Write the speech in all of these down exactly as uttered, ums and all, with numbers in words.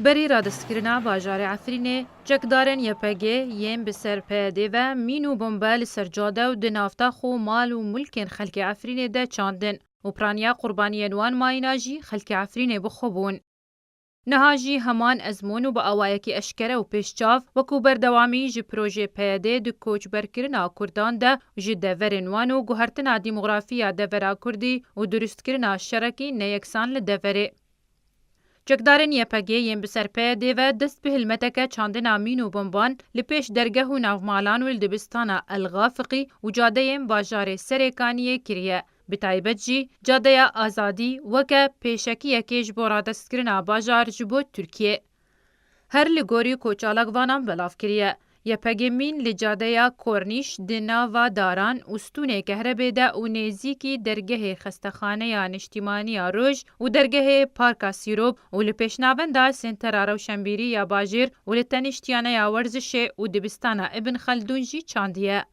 Berî radestkirina bajarê Efrînê, çekdarên Y P G yên bi ser P Y D'ê ve mîn û bombe li ser cade û di navtax û mal û milkên xelkê Efrînê de çandin û piraniya qurbaniyên wan mayîna jî xelkê Efrînê bi xwe bûn. Niha jî heman ezmûn û bi awayekî eşkere û pêşçav, wekû berdewamî ji projê P Y D di koçberkirina Kurdan de ji deverên wan û guhertina demografiya devera Kurdî û durustkirina şerekî neyeksan li deverê. Çekdarên Y P G yên bi ser P Y D ve dest bi hilmeteke çandina mîn û bomban li pêş dergeh û navmalan û li dibistana El Gafiqî û cadeyên bajarê Serêkaniyê kiriye. Bi taybet jî cadeya Azadî weke pêşekiyekê ji bo radestkirina bajar ji bo Tirkiyê. Her li gorî ku çalakvanan belav kiriye, Y P G mîn li cadeya Kornîş di nava daran û stûnê kehrebê de û nêzîkî dergehê Xestexaneya Niştîmaniya Roj û dergehê Parka Sîrop û li pêşnavenda Sentera Rewşenbîrî ya Bajêr û li Teniştiyaneya Werzişê û Dibistana Ibn Xeldûn jî çandiye.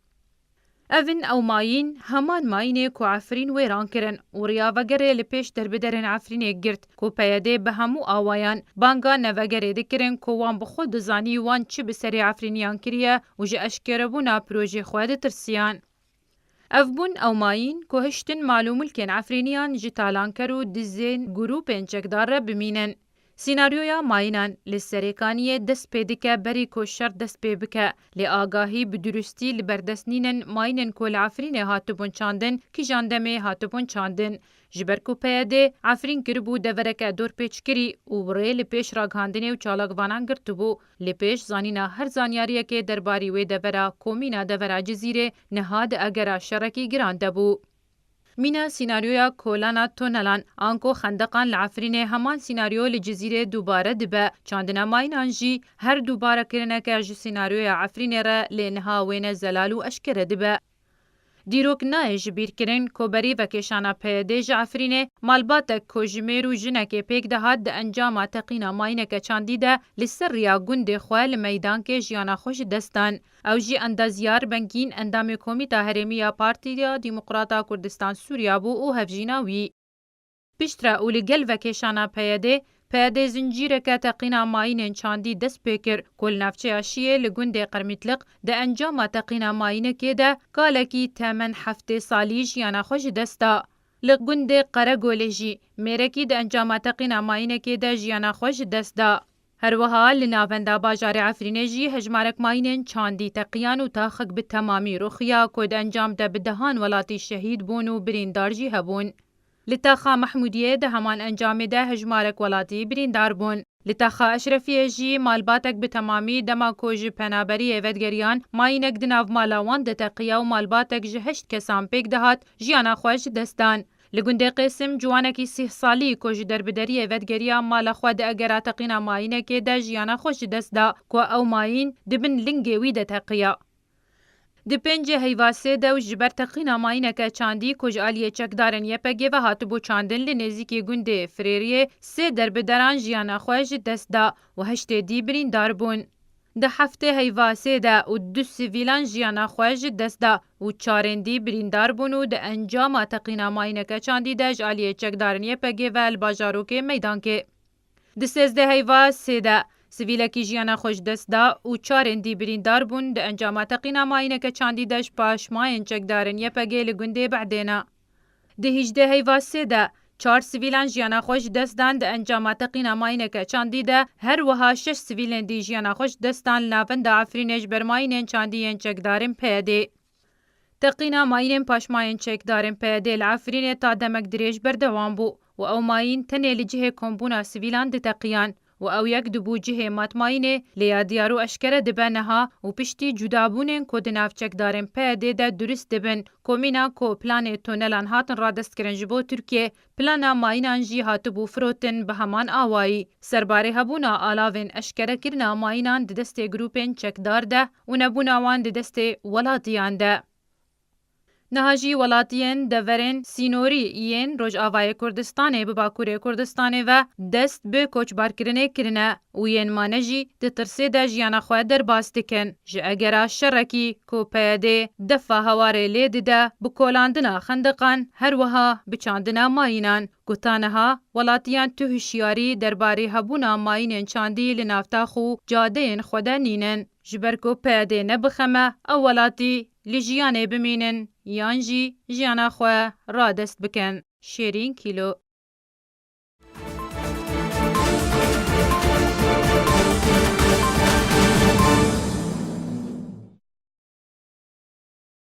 Ev in ew mayîn, heman mayînê ku Efrîn wêran kirin û riya vegerê li pêş derbiderên Efrînê girt ku P Y D bi hemû awayan banga nevegerê dikirin ku wan bi xwe dizanî wan çi bi serê Efrîniyan kiriye û ji eşkerebûna projê xwe ditirsiyan. Ev bûn ew mayîn ku hiştin mal û milkên Efrîniyan ji talanker û dizên grûpên çekdar re bimînin. Sînaryoya mayînan li Serêkaniyê dest pê dike berî ku şer dest pê bike, lê agahî bi durustî li berdest nînin mayînên ku li Efrînê hatibûn çandin, kîjan demê hatibûn çandin. Ji ber ku P Y D Efrîn kiribû devereke dorpêçkirî û rê li pêş ragihandinê û çalakvanan girtibû, li pêş zanîna her zanyariyekê derbarî wê devera ku mîna devera Cizîrê niha di egera şerekî giran de bû. Mîna sînaryoya kolana tonelan anko xendeqan li Efrînê heman sînaryo li Cizîrê dubare dibe. Çandina mayînan jî her dubare kirineke ji sînaryoya Efrînê re lê niha wêne zelal û eşkere dibe. Dîrok nayê ji bîr kirin ku berî vekêşana P Y D ji Efrînê malbatek ku ji mêr û jinekê pêk dihat di encama teqîna mayîneke çandî de li ser riya gundê xwe li meydankê jiyana xwe ji dest dan. Ew jî Endazyar Bengîn endamê Komîta Herêmî ya Partiya Demokrata Kurdistan Sûriya bû û hevjîna wî. Piştre û li gel vekêşana P Y D, P Y D zincîreke teqîna mayînên çandî dest pê kir ku li navçeya Şiyê li gundê Qermîtliq di encama teqîna mayînekê de kalekî temen heftê salî jiyana xwe ji dest da. Li gundê Qeregolê jî mêrekî di encama teqîna mayînekê de jiyana xwe ji dest da. Her wiha li navenda bajarê Efrînê jî hejmarek mayînên çandî teqiyan û taxek bi temamî rûxiya ku di encam de bi dehan welatî şehîd bûn û birîndar jî hebûn. Li taxa Mehmûdiyê di heman encamê de hejmarek welatî birîndar bûn. Li taxa Eşrefiyê jî malbatek bi temamî dema ku ji penaberiyê vedgeriyan mayînek di nav mala wan de teqiya û malbatek ji heşt kesan pêk dihat jiyana xwe ji dest dan. Li gundê Qêsim ciwanekî sîh salî ku ji derbideriyê vedgeriya mala xwe di egera teqîna mayînekê de jiyana xwe ji dest da ku ew mayîn di bin lingê wî de teqiya. Di pêncê heyva sê de û ji ber teqîna mayîneke çandî ku ji aliyê çekdarên Y P G ve hatibû çandin li nêzîkî gundê Firêriyê sê derbideran jiyana xwe ji dest da û heştê dî birîndar bûn. Di heftê heyva sê de û du sivîlan jiyana xwe ji dest da û çarên dî birîndar bûn û di encama teqîna mayîneke çandî de ji aliyê çekdarên Y P G ve li bajarokê Meydankê. Di sêzdeh heyva sê de sivîlekî jiyana xwe ji dest da û çarên dî birîndar bûn di encama teqîna mayîneke çandî de ji paşmayên çekdarên Y P G li gundê Behdêna. Di hîjdeh heyva sê de çar sivîlan jiyana xwe ji dest dan di encama teqîna mayîneke çandî de, her wiha şeş sivîlên dî jiyana xwe ji dest dan li navenda Efrînê ji ber mayînên çandî yên çekdarên P Y D'ê. Teqîna mayînên paşmayên çekdarên P Y D'ê li Efrînê ta demek dirêj berdewam bû û ew mayîn tenê li cihê kombûna sivîlan diteqiyan û ew yek dibû cihê matmayînê, lê ya diyar û eşkere dibe niha û piştî cudabûnên ku di nav çekdarên P Y D'ê de durust dibin, ku mîna ku planê tunelan hatin radestkirin ji bo Tirkiyê, plana mayînan jî hatibû firotin bi heman awayî. Serbarê hebûna alavên eşkerekirina mayînan di destê grûpên çekdar de û nebûna wan di destê welatiyan de. Niha jî welatiyên deverên sînorî yên Rojavayê Kurdistanê bi Bakurê Kurdistanê ve dest bi koçbarkirinê kirine û yên mane jî di tirsê de jiyana xwe derbas dikin. Ji egera şerekî ku P Y D defa hewarê lê dide, bi kolandina xendeqan, her wiha bi çandina mayînan, ku ta niha welatiyan tu hişyarî derbarê hebûna mayînên çandî li navtax û cadeyên xwe de nînin. Ji ber ku P Y D nebixeme, ew welatî li jiyanê bimînin yan jî jiyana xwe radest bikin. Şêrîn Kîlo.